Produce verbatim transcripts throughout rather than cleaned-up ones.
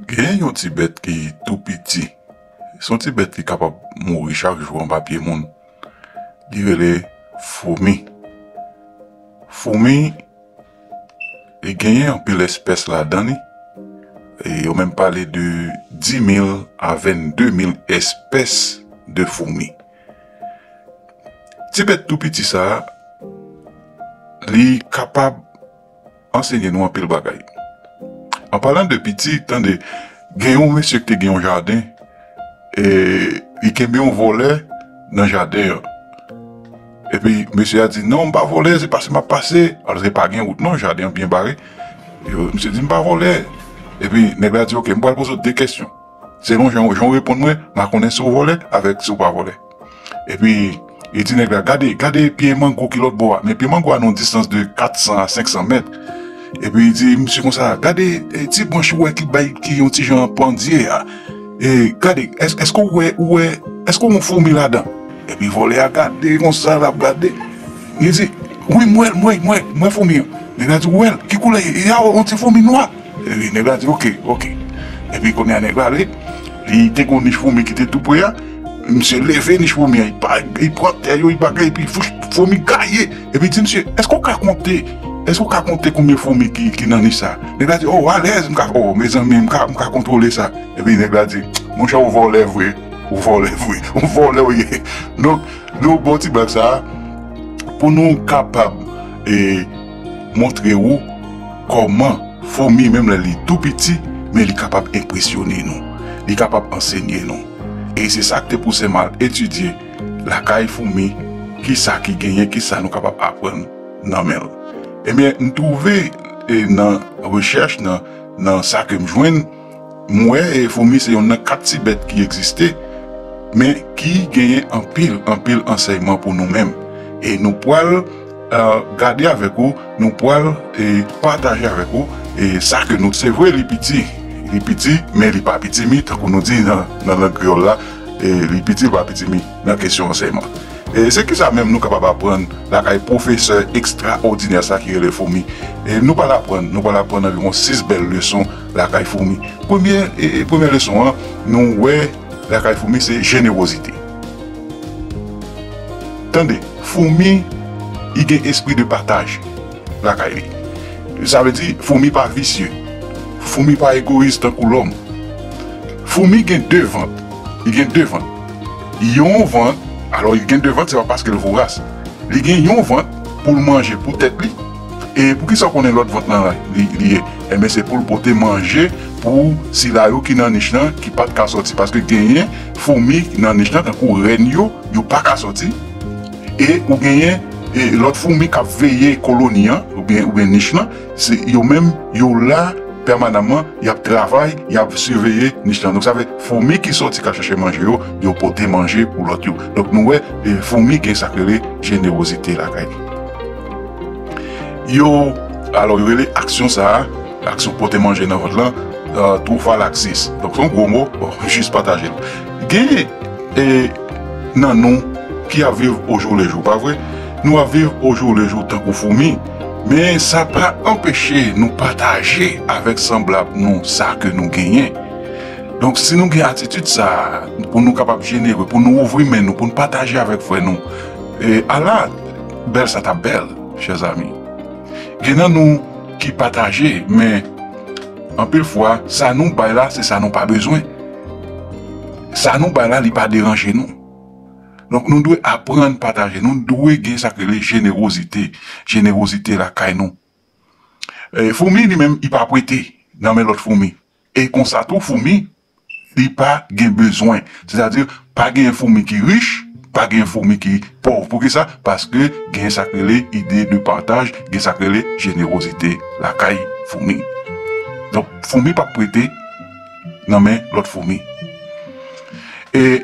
Gen yon ti bèt ki tou piti. Se yon ti bèt ki kapab mouri chak jou anba pye moun. Li rele foumi. Foumi, li genyen anpil espès ladan li. E yo menm pale de dis mil a vennde mil espès de foumi. Ti bèt tou piti sa a, li kapab ansenye nou anpil bagay. An palan de piti, tande, gen yon mesye ki te gen yon jaden, e li kenbe yon vòlè nan jaden an. Epi mesye a di, "Non, m pa vòlè, se pase m ap pase." Alòske pa gen wout non, jaden an byen bare. Yo, misye di, "M pa vòlè." Epi nèg la di, "Oke, m pral poze w de kesyon. Selon jan, jan w reponn mwen, m a konnen si w vòlè avèk si w pa vòlè." Epi li di nèg la, "Gade, gade pye mango ki lòt bò a." Men pye mango a nan yon distans de kat san a senk san mèt. Epi li di misye konsa, "Gade, e, ti branch ou wè ki bay, ki yon ti jan pandye a. E, gade, èske, èske w wè, ou wè, èske w wè yon foumi ladan?" Epi vòlè a gade konsa, l ap gade. Li di, "Wi, m wè l, m wè, m wè, m wè foumi an." Nèg la di, "Ou wè l? Ki koulè l ye?" "Li a yon ti foumi nwa." Epi nèg la di, "Oke, oke." Epi kounye a nèg la ale, li te gen yon nich foumi ki te tou pre a. Misye leve nich foumi an, li pa, li pran tè yo, li bagay, epi fouch, foumi gaye. Epi li di misye, "Èske w ka konte, èske w ka konte konbyen foumi ki, ki nan nich sa?" Nèg la di, "O, alèz, m ka, o, mezanmi, m ka, m ka kontwole sa." Epi nèg la di, "Monchè, ou vòlè vre, ou vòlè vre, ou vòlè ou ye." Donk, nou bon ti blag sa a, pou nou kapab, e, montre ou kòman foumi, menm lè li tou piti, men li kapab enpresyone nou. Li kapab ansenye nou. E se sa k te pouse m al etidye lakay foumi, kisa ki genyen, kisa nou kapab aprann nan men l. Ebyen, m twouve, e, nan rechèch, nan, nan sa ke m jwenn, m wè, e, foumi se yonn nan kat ti bèt ki egziste, men ki genyen anpil, anpil ansèyman pou nou menm. E nou pral, e, gade avèk ou, nou pral, e, pataje avèk ou, e, sa ke nou, se vre, li piti, li piti, men li pa pitimi, tankou nou di nan, nan lang kreyòl la, e, li piti, li pa pitimi nan kesyon ansèyman. E se kisa menm nou kapab aprann lakay pwofesè ekstraòdinè sa ki rele foumi? E nou pral aprann, nou pral aprann anviwon sis bèl leson lakay foumi. Premye, e, e, premye leson an, nou wè lakay foumi se jenerozite. Tande, foumi, li gen espri de pataj lakay li. Sa vle di, foumi pa visye. Foumi pa egoyis tankou lòm. Foumi gen de vant. Li gen de vant. Yon vant, alò, li gen de vant, se pa paske l voras. Li gen yon vant pou l manje pou tèt li. E poukisa w konnen lòt vant lan li, li ye? Enben, se pou l pote manje pou sila yo ki nan nich lan, ki pa t ka sòti. Paske genyen foumi nan nich lan, tankou rèn yo, yo pa ka sòti. E ou genyen, e, lòt foumi k ap veye koloni an, oubyen, oubyen nich lan, se yo menm, yo la pèmanamman, y ap travay, y ap siveye nich lan. Donk, sa vle foumi ki sòti k al chache manje yo, yo pote manje pou lòt yo. Donk, nou wè, e, foumi gen sa k rele jenerozite lakay li. Yo, alò, yo rele aksyon sa a, aksyon pote manje nan vant lan, e, twoufalaksis. Donk, se yon gwo mo, bon, jis pataje l. Gen, e, nan nou ki ap viv ojoulejou, pa vre? Nou ap viv ojoulejou tankou foumi, men sa pa anpeche nou pataje avèk sanblab nou sa ke nou genyen. Donk, si nou gen atitid sa a, pou nou kapab jenere, pou nou ouvri men nou, pou nou pataje avèk frè nou, e, ala bèl sa t ap bèl, chè zami. Gen nan nou ki pataje, men anpil fwa, sa nou bay la, se sa nou pa bezwen. Sa nou bay la, li pa deranje nou. Donk, nou dwe aprann pataje. Nou dwe gen sa k rele jenerozite. Jenerozite lakay nou. E, foumi, li menm, li pa prete nan men lòt foumi. E konsa tou, foumi, li pa gen bezwen. Sètadi, pa gen foumi ki rich, pa gen foumi ki pòv. Poukisa? Paske gen sa k rele ide de pataj, gen sa k rele jenerozite lakay foumi. Donk, foumi p ap prete nan men lòt foumi. E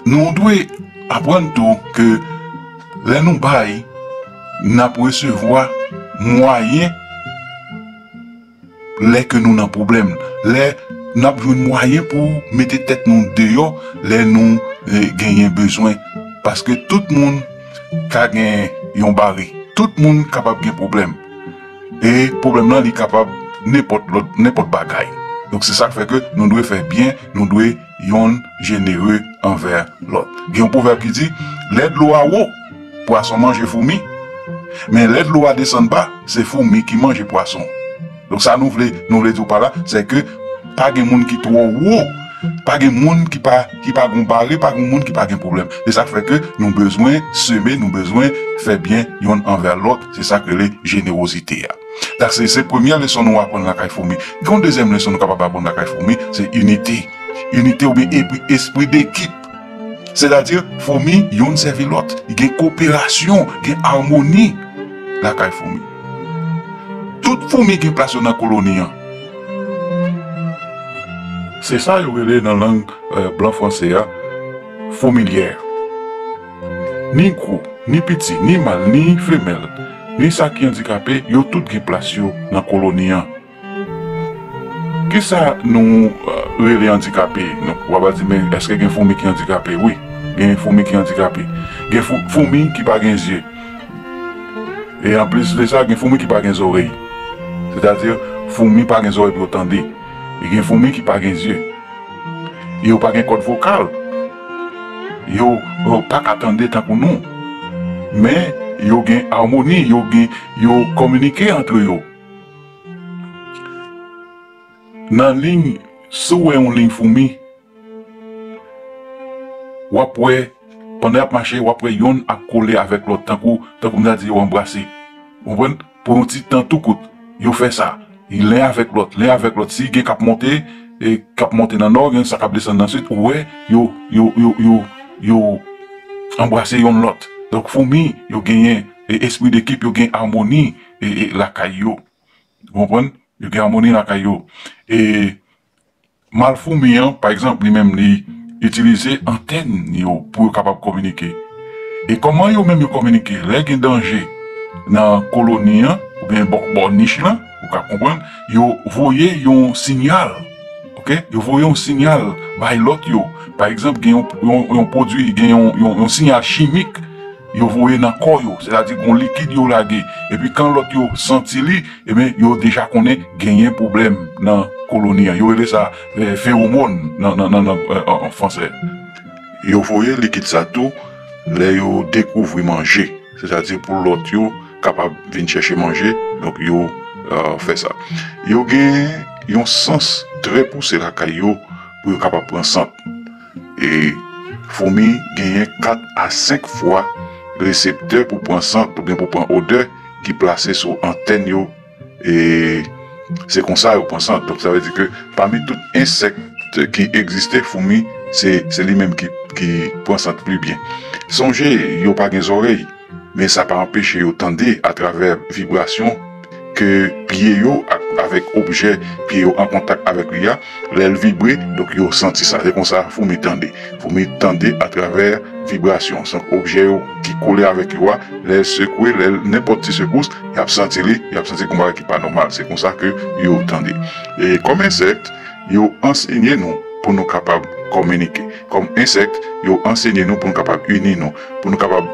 nou dwe aprann tou ke lè nou bay, n ap resevwa mwayen lè ke nou nan pwoblèm, lè n ap jwenn mwayen pou mete tèt nou deyò, lè nou, e, genyen bezwen. Paske tout moun ka gen yon bare. Tout moun kapab gen pwoblèm. E pwoblèm nan, li kapab nenpòt lòt, nenpòt bagay. Donk se sa k fè ke nou dwe fè byen, nou dwe yonn jenere anvè lòt. Gen yon pwovèb ki di, lè dlo a wo, pwason manje foumi, men lè dlo a desann ba, se foumi ki manje pwason. Donk sa nou vle, nou vle di w pa la, se ke pa gen moun ki twò wo, pa gen moun ki pa, ki pa gon bare, pa gen moun ki pa gen pwoblèm. Se sa k fè ke nou bezwen seme, nou bezwen fè byen yonn anvè lòt. Se sa k rele jenerozite a. Sa se, se premyè leson nou aprann lakay foumi. Gen yon dezyèm leson nou kapab aprann lakay foumi, se inite. Inite oubyen espri, espri dekip. Sètadi, foumi yonn sèvi lòt. Gen koperasyon, gen amoni lakay foumi. Tout foumi gen plas yo nan koloni an. Se sa yo rele nan lang, eh, blan franse a, fourmilière. Ni gwo, ni piti, ni mal, ni femèl, ni sa ki andikape, yo tout gen plas yo nan koloni an. Kisa nou, eh, rele andikape? Nou, w ap di, men èske gen foumi ki andikape? Wi, gen foumi ki andikape. Gen fou-, foumi ki pa gen zye. E anplis de sa, gen foumi ki pa gen zòrèy. Sètadi, foumi pa gen zòrèy pou yo tande. E gen foumi ki pa gen zye. E yo pa gen kòd vokal. Yo, yo pa ka tande tankou nou. Men, yo gen amoni, yo gen, yo kominike antre yo. Nan liy, si w wè yon liy foumi, w ap wè, pandan y ap mache, w ap wè yonn ap kole avèk lòt, tankou, tankou m ta di yo anbrase. Ou konprann? Pou yon ti tan tou kout, yo fè sa. Len avèk lòt, len avèk lòt. Si gen k ap monte, e k ap monte nan nò, gen sa k ap desann nan sid, ou wè, yo, yo, yo, yo, yo anbrase yonn lòt. Donk, foumi, yo genyen, e, espri dekip, yo gen amoni, e, e, lakay yo. Ou konprann? Yo gen amoni lakay yo. E mal foumi an, pa egzanp, li menm, li itilize antèn yo pou yo kapab kominike. E kòman yo menm yo kominike? Lè gen danje nan koloni an, oubyen bò, bò nich lan, ou ka konprann, yo voye yon siyal. Oke? Yo voye yon siyal bay lòt yo. Pa egzanp, gen yon, yon, yon pwodui, gen yon, yon, yon siyal chimik yo voye nan kò yo, sètadi gen yon likid yo lage. Epi kan lòt yo santi li, ebyen, yo deja konnen genyen pwoblèm nan koloni an. Yo rele sa, eh, feromòn nan, nan, nan, nan, eh, an, an fransè. Yo voye likid sa tou lè yo dekouvri manje, sètadi pou lòt yo kapab vin chèche manje, donk yo, eh, fè sa. Yo gen yon sans trè pouse lakay yo pou yo kapab pran sant. E foumi genyen kat a senk fwa reseptè pou pran sant oubyen pou pran odè ki plase sou antèn yo. E se konsa yo pran sant. Donk, sa vle di ke pami tout ensèk ki egziste, foumi, se, se li menm ki, ki pran sant pli byen. Sonje, yo pa gen zòrèy, men sa pa anpeche yo tande atravè vibrasyon ke pye yo ak, avèk objè pye yo an kontak avèk li a, lè l vibre, donk yo santi sa. Se konsa foumi tande. Foumi tande atravè vibrasyon. Se objè yo ki kole avèk yo a, lè l sekwe, lè l, nenpòt ti sekous, y ap santi li, y ap santi gon bagay ki pa nòmal. Se konsa ke yo tande. E kòm ensèk, yo ansenye nou pou nou kapab kominike. Kòm ensèk, yo ansenye nou pou nou kapab ini nou, pou nou kapab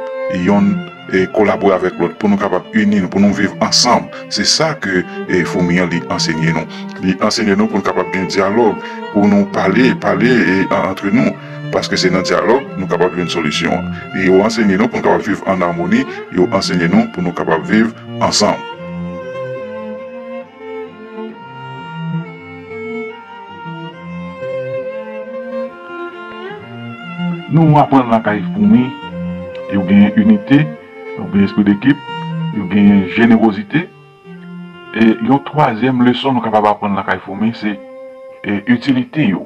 yonn, e, kolabore avèk lòt, pou nou kapab ini nou, pou nou viv ansanm. Se sa ke, e, foumi an li ansenye nou. Li ansenye nou pou nou kapab gen dyalòg, pou nou pale, pale, e, an, antre nou. Paske se nan dyalòg nou kapab jwenn solisyon an. E yo ansenye nou pou nou kapab viv an amoni, yo ansenye nou pou nou kapab viv ansanm. Nou aprann lakay foumi, yo genyen inite, yo genyen espri dekip, yo genyen jenerozite. E yon twazyèm leson nou kapab aprann lakay foumi, se, e, itilite yo.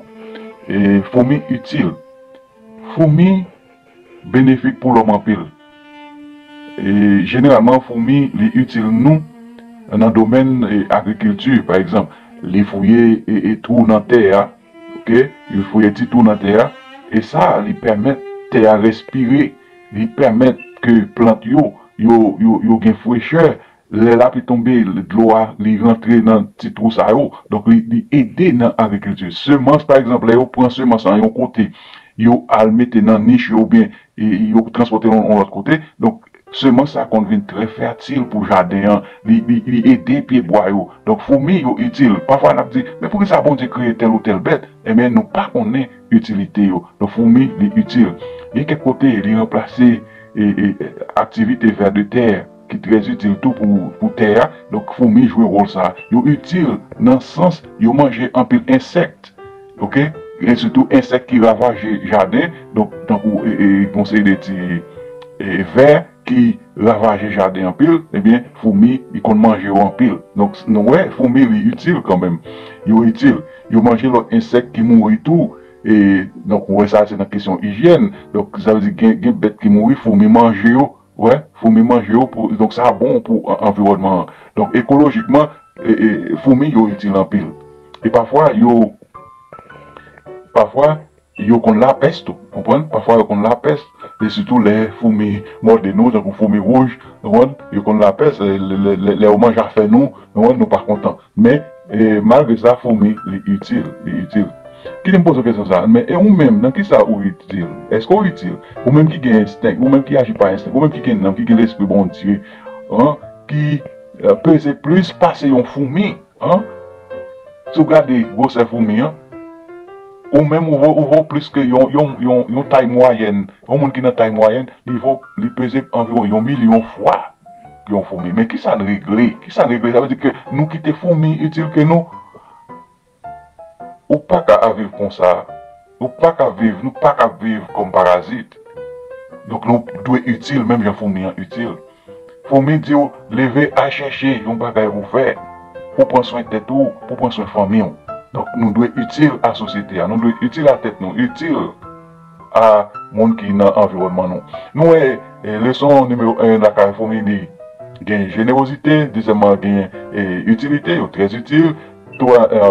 E, foumi itil. Foumi benefik pou lòm anpil. E, jeneralman, foumi, li itil nou nan domèn, e, agrikilti, pa egzanp. Li fouye, e, e, twou nan tè a, oke? Li fouye ti twou nan tè a, e sa, li pèmèt tè a respire, li pèmèt ke plant yo, yo, yo, yo gen frechè, lè lapli tonbe, dlo a, li rantre nan ti twou sa yo. Donk, li, li ede nan agrikilti. Semans, pa egzanp, lè yo pran semans lan yon kote, yo al mete nan nich yo oubyen, e, yo transpòte l yon, yon lòt kote. Donk, semans sa konn vin trè fètil pou jaden an, li, li, li ede pyebwa yo. Donk, foumi yo itil. Pafwa, n ap di, men poukisa Bondye kreye tèl ou tèl bèt? Ebyen, nou pa konnen itilite yo. Donk, foumi, li itil. Gen kèk kote, li ranplase e, e, aktivite vè de tè ki trè itil tou pou, pou tè a. Donk, foumi jwe wòl sa. Yo itil nan sans yo manje anpil ensèk, oke? E sitou ensèk ki ravaje jaden, donk, tankou e, e, yon seri de ti e, vè ki ravaje jaden anpil, ebyen, foumi, li konn manje yo anpil. Donk, nou wè, foumi, li itil kanmenm. Yo itil. Yo manje lòt ensèk ki mouri tou. E, donk, ou wè sa, se nan kesyon ijyèn. Donk, sa vle di gen, gen bèt ki mouri, foumi manje yo. Wè, foumi manje yo, pou, donk, sa bon pou an- anviwònman an. Donk, ekolojikman, e, e, foumi yo itil anpil. E pafwa, yo, pafwa, yo konn lapès tou, konprann? Pafwa, yo konn lapès, e sitou lè foumi mòde nou, tankou foumi wouj, konprann? Yo konn lapès, e, lè, lè, lè, lè yo manje afè nou, konprann? Nou pa kontan. Men, e, malgre sa, foumi, li itil, li itil. Kite m poze w kesyon sa, men e ou menm, nan ki sa ou itil? Èske ou itil? Ou menm ki gen enstenk, ou menm ki aji pa enstenk, ou menm ki gen nanm, ki gen lespri Bondye, an, ki, e, peze plis pase yon foumi, an? Si w gade gwosè foumi an, ou menm ou vo, ou vo plis ke yon, yon, yon, yon tay mwayèn. Yon moun ki nan tay mwayèn, li vo, li peze anviwon yon milyon fwa ke yon foumi. Men ki sa n regle? Ki sa n regle? Sa vle di ke nou kite foumi itil ke nou? Ou pa ka viv konsa. Ou pa ka viv, nou pa ka viv kòm parazit. Donk, nou dwe itil, menm jan foumi an itil. Foumi di w, leve, al chèche yon bagay pou fè, pou pran swen tèt ou, pou pran swen fanmi w. Donk, nou dwe itil a sosyete a, nou dwe itil a tèt nou, itil a moun ki nan anviwònman nou. Nou wè, e, leson nimewo en lakay foumi, li gen jenerozite, dezyèmman, gen, e, itilite, yo trè itil, twa, e,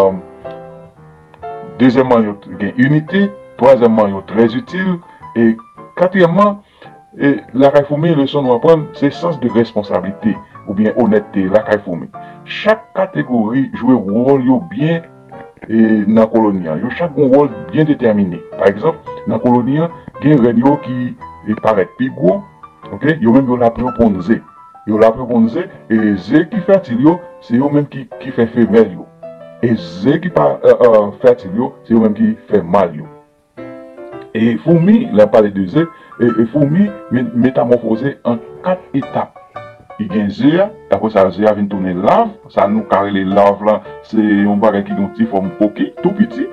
dezyèmman, yo gen inite, twazyèmman, yo trè itil, e katriyèmman, e lakay foumi, leson nou aprann, se sans de responsablite oubyen onètte lakay foumi. Chak kategori jwe wòl yo byen, e, nan koloni an. Yo chak gen yon wòl byen detèmine. Pa egzanp, nan koloni an, gen rèn yo ki, e, parèt pi gwo, oke? Yo menm yo la pou yo ponn ze. Yo la pou yo ponn ze, e ze ki fètil yo, se yo menm ki, ki fè femèl yo. E ze ki pa, e, e, fètil yo, se yo menm ki fè mal yo. E foumi, lè n pale de ze, e, e foumi me- metamòfoze an kat etap. Li gen ze a, apre sa, ze a vin tounen lav, sa nou ka rele lav la, se yon bagay ki gen yon ti fòm koki, tou piti.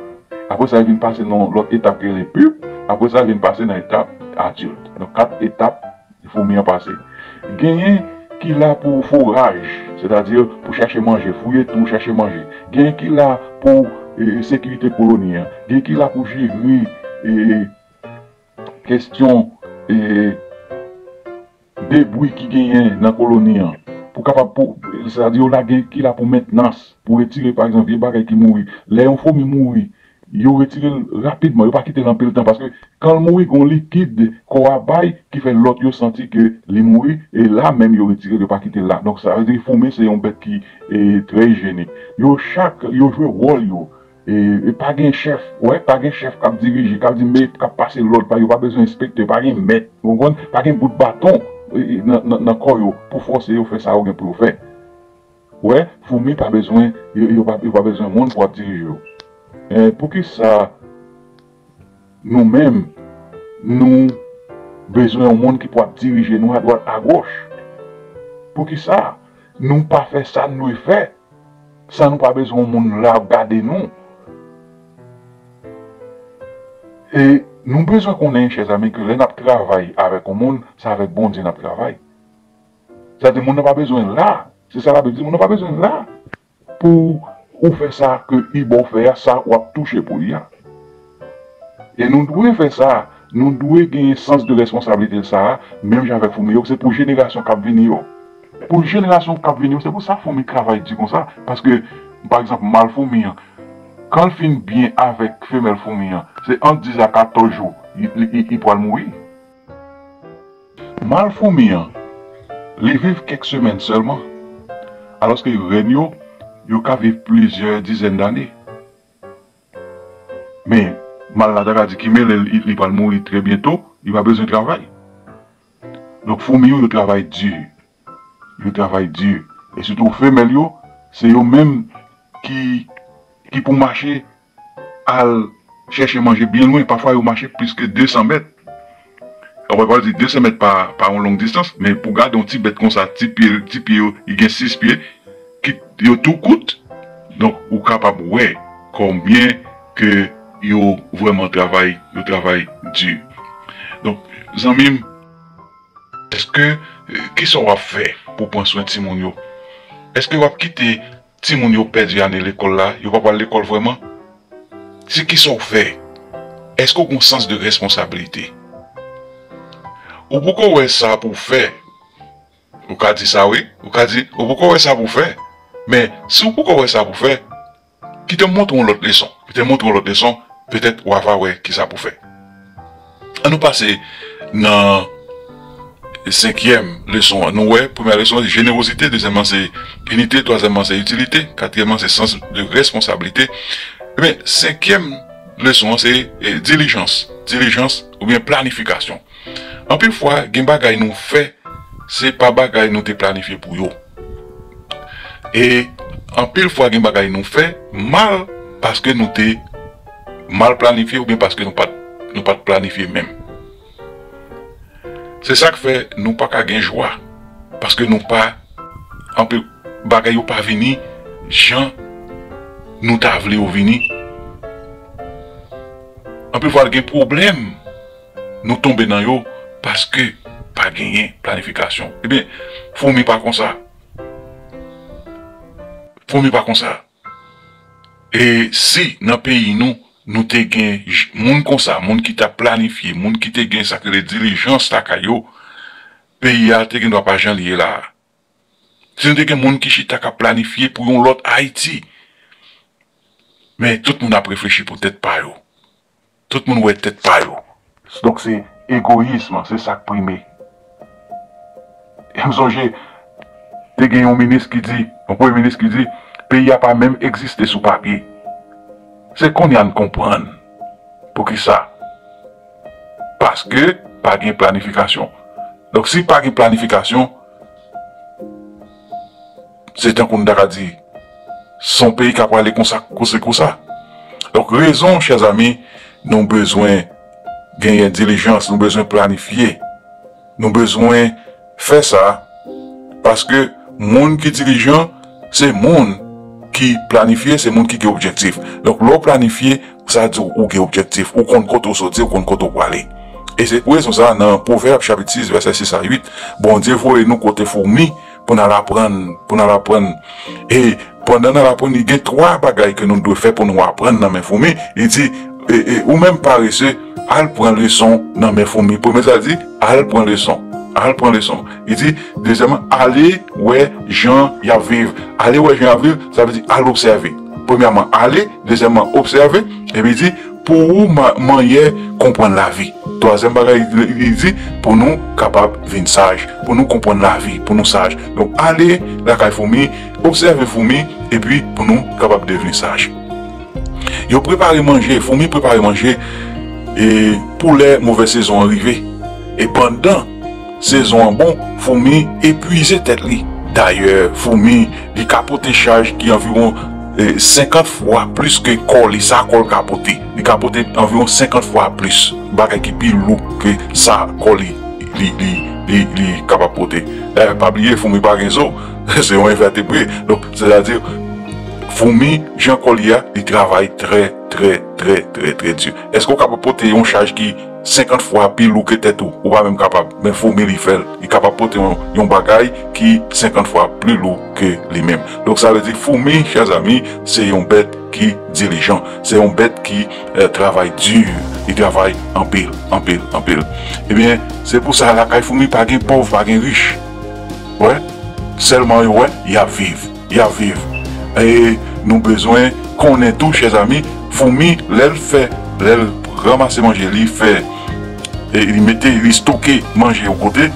Apre sa, li vin pase nan lòt etap ki rele pip, apre sa, li vin pase nan etap adilt. Donk, kat etap foumi an pase. Genyen ki la pou foraj, sètadi pou chache manje, fouye twou, chache manje. Genyen ki la pou, e, sekirite koloni an. Genyen ki la pou jere, e, kesyon, e, debri ki genyen nan koloni an. Pou kapab, pou, sètadi yo la gen ki la pou mentnans, pou retire, pa egzanp, vye bagay ki mouri. Lè yon fomi mouri, yo retire l rapidman, yo pa kite l anpil tan, paske kan l mouri, gen yon likid kò a bay ki fè lòt yo santi ke li mouri, e la menm yo retire l, yo pa kite l la. Donk, sa vle di fomi se yon bèt ki, e, trè ijyenik. Yo chak, yo jwe wòl yo. E, e pa gen chèf, wè, pa gen chèf k ap dirije, k ap di, men, k ap pase lòd, pa, yo pa bezwen enspektè, pa gen mèt, ou konprann? Pa gen bout baton, e, e, nan, nan, nan kò yo pou fòse yo fè sa yo gen pou yo fè. Wè, foumi pa bezwen, yo, yo pa, yo pa bezwen moun pou ap dirije yo. E, poukisa nou menm, nou bezwen yon moun ki pou ap dirije nou adwat, agoch? Poukisa nou pa fè sa n dwe fè? San nou pa bezwen yon moun la ap gade nou. E nou bezwen konnen, chèzanmi, ke lè n ap travay avèk yon moun, se avèk Bondye n ap travay. Sa di moun nan pa bezwen la. Se sa Labib di, moun nan pa bezwen la pou ou fè sa ke li ba w fè a, sa w ap touche pou li a. E nou dwe fè sa, nou dwe gen sans de responsablite sa a, menm jan avèk foumi yo, se pou jenerasyon k ap vini yo. Pou jenerasyon k ap vini yo, se pou sa foumi travay di konsa, paske, pa egzanp, mal foumi an, kan l fin byen avèk femèl foumi an, se ant dis a katòz jou, li, li, li, li pral mouri. Mal foumi an, li viv kèk semèn sèlman, alòske rèn yo, yo ka viv plizyè dizèn dane. Men, mal la ta ka di, ki mele l, li, li pral mouri trè byento, li pa bezwen travay. Donk, foumi yo, yo travay di. Yo travay di. E sitou femèl yo, se yo menm ki, ki pou mache al chèche manje byen lwen. Pafwa, yo mache plis ke de san mèt. Ou pa pral di de san mèt pa, pa yon long distans, men pou gade yon ti bèt konsa, ti pye, ti pye yo, li gen sis pye, ki yo tou kout. Donk, ou kapab wè konbyen ke yo vrèman travay, yo travay di. Donk, zanmi m, èske, eh, kisa w ap fè pou pran swen timoun yo? Èske w ap kite timoun yo pèdi ane lekòl la, yo pa pral lekòl vrèman? Se kisa w fè? Èske w gen yon sans de responsablite? Ou poko wè sa pou w fè. Ou ka di sa, wi. Ou ka di, ou poko wè sa pou w fè. Men, si w poko wè sa pou w fè, kite m montre w yon lòt leson. Kite m montre w yon lòt leson, petèt w a va wè kisa pou w fè. An nou pase nan senkyèm leson an. Nou wè, premyè leson an se jenerozite, dezyèmman se inite, twazyèmman se itilite, katriyèmman se sans de responsablite. Ebyen, senkyèm leson an se, eh, dilijans. Dilijans oubyen planifikasyon. Anpil fwa, gen bagay nou fè, se pa bagay nou te planifye pou yo. E anpil fwa, gen bagay nou fè mal paske nou te mal planifye oubyen paske nou pa t, nou pa t planifye menm. Se sa k fè nou pa ka gen jwa, paske nou pa, anpil bagay yo pa vini jan nou ta vle yo vini. Anpil fwa, gen pwoblèm nou tonbe nan yo paske pa genyen planifikasyon. Ebyen, foumi pa konsa. Foumi pa konsa. E si nan peyi nou, nou te gen j-, moun konsa, moun ki t ap planifye, moun ki te gen sa k rele dilijans lakay yo, peyi a te gen dwa pa jan li ye la a. Si nou te gen moun ki chita k ap planifye pou yon lòt Ayiti, men tout moun ap reflechi pou tèt pa yo. Tout moun wè tèt pa yo. Donk se egoyis, se sa k prime. E m sonje, te gen yon minis ki di, yon premye minis ki di, peyi a pa menm egziste sou papye. Se kounye a n konprann poukisa. Paske pa gen planifikasyon. Donk si pa gen planifikasyon, se tankou n ta ka di, se yon peyi k ap prale konsa, konsa, konsa. Donk, rezon, chè zanmi, nou bezwen genyen dilijans, nou bezwen planifye, nou bezwen fè sa, paske moun ki dirijan, se moun ki planifye, se moun ki gen objektif. Donk, lè w planifye, sa di w ou gen objektif, ou konn kote w soti, ou konn kote w prale. E se pou rezon sa a, nan Pwovèb chapit sis, vèsè sis a uit, Bondye voye nou kote foumi pou n al aprann, pou n al aprann. E pandan n al aprann, li gen twa bagay ke nou dwe fè pou nou aprann nan men foumi. Li di, e, e, ou menm parese, al pran leson nan men foumi. Premye sa l di, al pran leson. Al pran leson. Li di, dezyèmman, ale wè jan y ap viv. Ale wè jan y ap viv, sa vle di al obsève. Premyèman, ale, dezyèmman, obsève, epi di, pou ou ma-, manyè konprann lavi. Twazyèm bagay, li, li di, pou nou kapab vin saj, pou nou konprann lavi, pou nou saj. Donk, ale lakay foumi, obsève foumi, epi pou nou kapab devni saj. Yo prepare manje, foumi prepare manje, e pou lè movèz sezon an rive. E pandan sezon an bon, foumi epuize tèt li. Dayè, foumi, li ka pote chaj ki anviwon, e, senkant fwa plis ke kò li, sa kò l ka pote. Li ka pote anviwon senkant fwa plis bagay ki pi lou ke sa kò li, li, li, li, li kapab pote. Dayè, pa bliye, foumi pa gen zo, se yon envètebre. Donk, sètadi, foumi, jan kò li a, li travay trè, trè, trè, trè, trè di. Èske w kapab pote yon chaj ki senkant fwa pi lou ke tèt ou? Ou pa menm kapab. Men foumi, li fè l. Li kapab pote yon, yon bagay ki senkant fwa pli lou ke li menm. Donk, sa vle di, foumi, chè zanmi, se yon bèt ki dilijan. Se yon bèt ki, eh, travay di. Li travay anpil, anpil, anpil. Ebyen, se pou sa, lakay foumi pa gen pòv, pa gen rich. Wè, sèlman yo wè, y ap viv. Y ap viv. E nou bezwen konnen tou, chè zanmi, foumi, lè l fè, lè l ranmase manje, li fè, e li mete, li stoke manje yon kote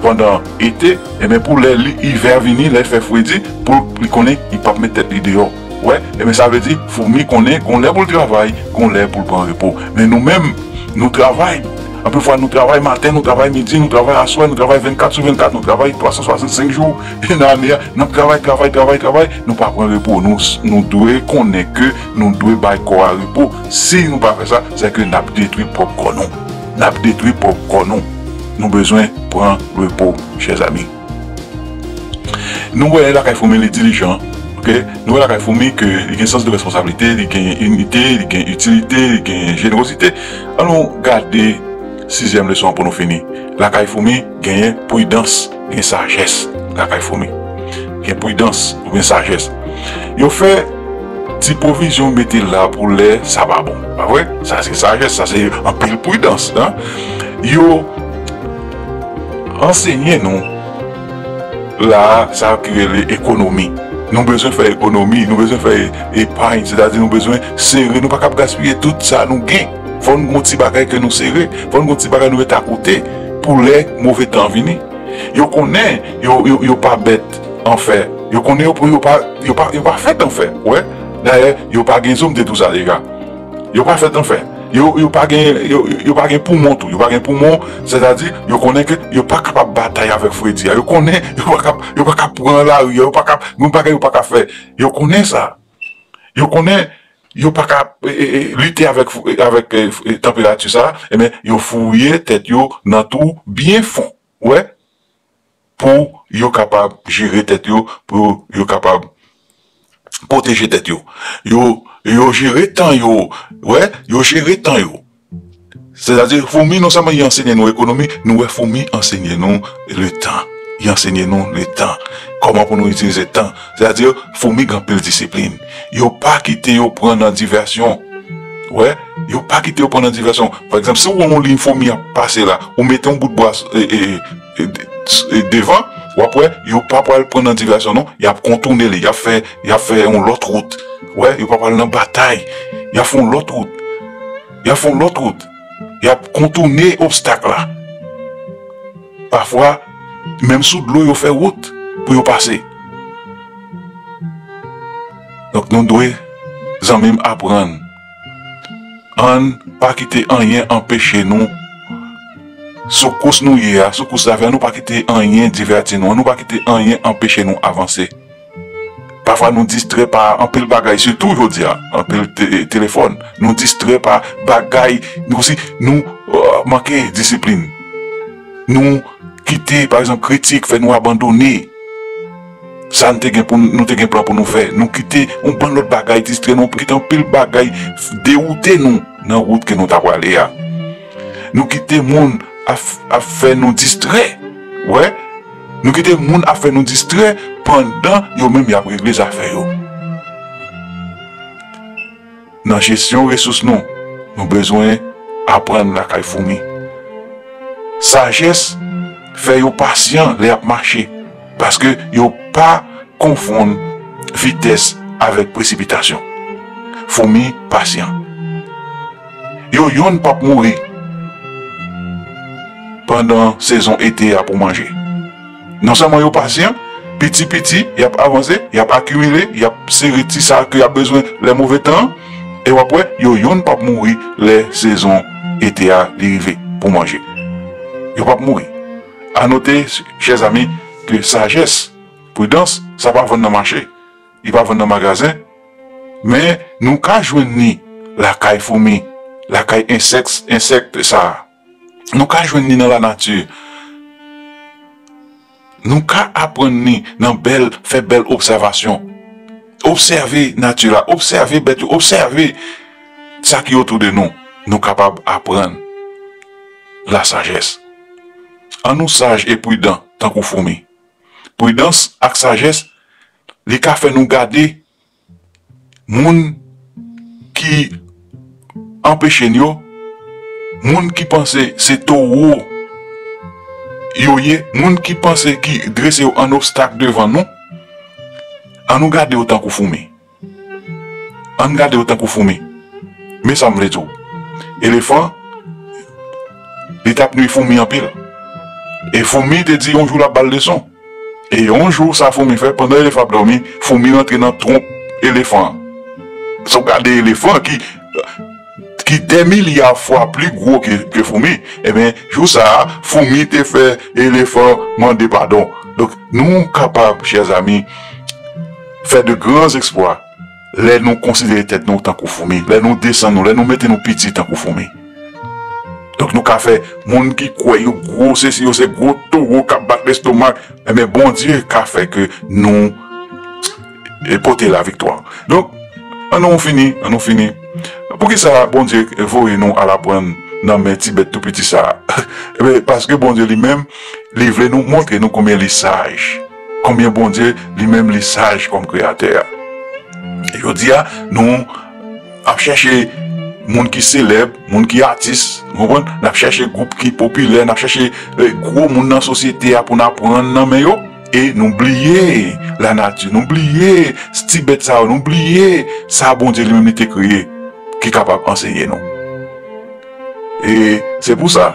pandan ete, ebyen, pou lè li, ivè vini, lè l fè fredi, pou li konnen li p ap met tèt li deyò. Wè, ebyen, sa vle di, foumi konnen, gon lè pou l travay, gon lè pou l pran repo. Men nou menm, nou travay, Anpil fwa, nou travay maten, nou travay midi, nou travay aswè, nou travay vennkat sou vennkat, nou travay twa san swasannsenk jou nan ane a. N ap travay, travay, travay, travay. Nou pa pran repo. Nou, nou dwe konnen ke nou dwe bay kò a repo. Si nou pa fè sa, se ke n ap detwi pwòp kò nou. N ap detwi pwòp kò nou. Nou bezwen pran repo, chèzami. Nou wè lakay foumi li dilijan, oke? Nou wè lakay foumi ke li gen sans de responsablite, li gen inite, li gen itilite, li gen jenerozite. An nou gade sizyèm leson an pou nou fini. Lakay foumi genyen pridans, gen sajès lakay foumi. Gen pridans oubyen sajès. Yo fè ti pwovizyon, mete la pou lè sa pa bon. Pa vre? Sa se sajès, sa se anpil pridans, en. Yo ansenye nou la, sa ki rele ekonomi. Nou bezwen fè ekonomi, nou bezwen fè epay, sètadi nou bezwen sere, nou pa kab gaspiye tout sa nou gen. Fò n gon ti bagay ke nou sere, fò n gon ti bagay nou met akote pou lè move tan vini. Yo konnen yo, yo, yo pa bèt anfè. Yo konnen yo, yo pa, yo pa, yo pa fèt anfè. Wè, dayè, yo pa gen zo, m te di w sa deja. Yo pa fèt anfè. Yo, yo pa gen, yo, yo pa gen poumon tou. Yo pa gen poumon, sètadi, yo konnen ke yo pa kapab batay avèk fredi a. Yo konnen yo pa kap, yo pa kap pran lari a. Yo pa kap, gon bagay yo pa ka fè. Yo konnen sa. Yo konnen yo pa ka, e, e, e, lite avèk, avèk, e, e, tanperati sa, ebyen, yo fouye tèt yo nan twou byen fon, wè, pou yo kapab jere tèt yo, pou yo kapab pwoteje tèt yo. Yo, yo jere tan yo, wè, yo jere tan yo. Sètadi, foumi non sèlman y ansenye nou ekonomi, nou wè foumi ansenye nou letan. Y ansenye nou letan. Kòman pou nou itilize tan. Sètadi, foumi gen anpil disiplin. Yo pa kite yo pran nan divèsyon. Wè, yo pa kite yo pran nan divèsyon. Pa egzanp, si w wè yon liy foumi ap pase la, ou mete yon bout bwa, e, e, e, e, devan, w ap wè, yo pa pral pran nan divèsyon non, y ap kontounen li, y ap fè, y ap fè yon lòt wout. Wè, yo pa pral nan batay, y ap fè yon lòt wout. Y ap fè yon lòt wout. Y ap kontounen obstak la. Pafwa, menm sou dlo, yo fè wout pou yo pase. Donk, nou dwe, zanmi m, aprann. Ann pa kite anyen anpeche nou. Sou kous nou ye a, sou kous lavi a, nou pa kite anyen divèti nou. Ann nou pa kite anyen anpeche nou avanse. Pafwa nou distrè pa anpil bagay, sitou jodi a, anpil te-, telefòn. Nou distrè pa bagay, nou si, nou, euh, manke disiplin. Nou kite, pa egzanp, kritik fè nou abandone sa n te gen pou n, nou te gen plan pou nou fè. Nou kite yon bann lòt bagay distrè nou, nou kite anpil bagay dewoute nou nan wout ke nou ta prale a. Nou kite moun ap, ap fè nou distrè. Wè, nou kite moun ap fè nou distrè pandan yo menm y ap regle zafè yo. Nan jesyon resous nou, nou bezwen aprann lakay foumi. Sajès fè yo pasyan lè y ap mache, paske yo pa konfonn vitès avèk presipitasyon. Foumi pasyan. Yo yonn p ap mouri pandan sezon ete a pou manje. Non sèlman yo pasyan, piti piti, y ap avanse, y ap akimile, y ap sere ti sa ke y ap bezwen lè move tan an, e w ap wè, yo yonn p ap mouri lè sezon ete a li rive pou manje. Yo p ap mouri. A note, chè zami, ke sajès, pridans, sa pa vann nan mache, li pa vann nan magazen, men nou ka jwenn li lakay foumi, lakay ensèk, ensèk sa a. Nou ka jwenn li nan lanati. Nou ka aprann li nan bèl, fè bèl obsèvasyon. Obsève nati la, obsève bèt yo, obsève sa ki otou de nou. Nou kapab aprann lasajès. Ann nou saj e pridan tankou foumi. Pridans ak sajès, li ka fè nou gade moun ki anpeche n yo, moun ki panse se towo yo ye, moun ki panse ki drese yo an obstak devan nou, ann nou gade yo tankou foumi. Ann gade yo tankou foumi. Men sa m vle di w. Elefan, li t ap nwi foumi anpil. E foumi te di yon jou l ap ba l leson. E yon jou, sa foumi fè, pandan elefan ap dòmi, foumi rantre nan twonp elefan an. Si w gade elefan ki, ki dè milya fwa pli gwo ke, ke foumi, ebyen, jou sa a, foumi te fè elefan mande padon. Donk, nou kapab, chè zami, fè de gran eksplwa lè nou konsidere tèt nou tankou foumi, lè nou desann nou, lè nou mete nou piti tankou foumi. Donk, nou ka fè moun ki kwè yo gwo, se si yo se gwo towo k ap bat lestomak, ebyen, Bondye ka fè ke nou e pote laviktwa. Donk, an nou fini, an nou fini. Poukisa Bondye voye nou al aprann nan men ti bèt tou piti sa a? Ebyen, paske Bondye li menm, li vle nou montre nou konbyen li saj. Konbyen Bondye li menm li saj kòm kreyatè a. Jodi a, nou ap chèche moun ki selèb, moun ki atis, ou konprann? N ap chèche gwoup ki popilè, n ap chèche, eh, gwo moun nan sosyete a pou n aprann nan men yo. E nou bliye lanati, nou bliye ti bèt sa yo, nou bliye sa Bondye li menm li te kreye ki kapab anseye nou. E se pou sa,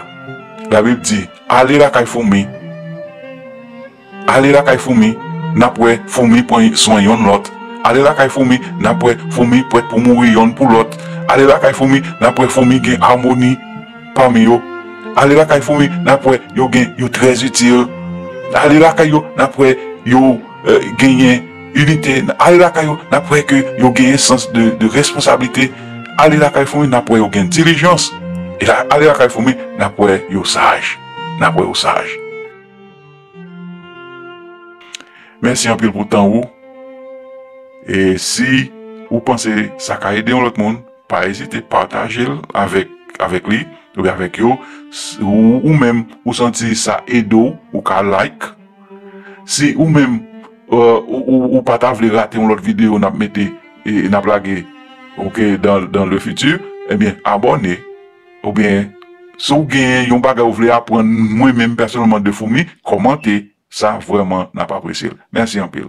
Labib di, ale lakay foumi. Ale lakay foumi, n ap wè foumi pran swen yonn lòt. Ale lakay foumi, n ap wè foumi prèt pou mouri yonn pou lòt. Ale lakay foumi, n ap wè foumi gen amoni pami yo. Ale lakay foumi, n ap wè yo gen, yo trè itil. Ale lakay yo, n ap wè yo, eh, genyen inite. Ale lakay yo, n ap wè ke yo genyen sans de, de responsablite. Ale lakay foumi, n ap wè yo gen dilijans. E la, ale lakay foumi, n ap wè yo saj. N ap wè yo saj. Mèsi anpil pou tan ou. E si ou panse sa ka ede yon lòt moun, pa ezite pataje l avèk, avèk li, oubyen avèk yo. S-, ou, ou menm, ou santi sa ede w, ou ka like. Si ou menm, euh, ou, ou, ou pa ta vle rate yon lòt videyo n ap mete, e n ap lage, ok, dans, dans le futur, ebyen, abòne. Oubyen, si w gen yon bagay ou vle aprann mwen menm pèsonèlman de foumi, kòmante. Sa vrèman n ap apresye l. Mèsi anpil.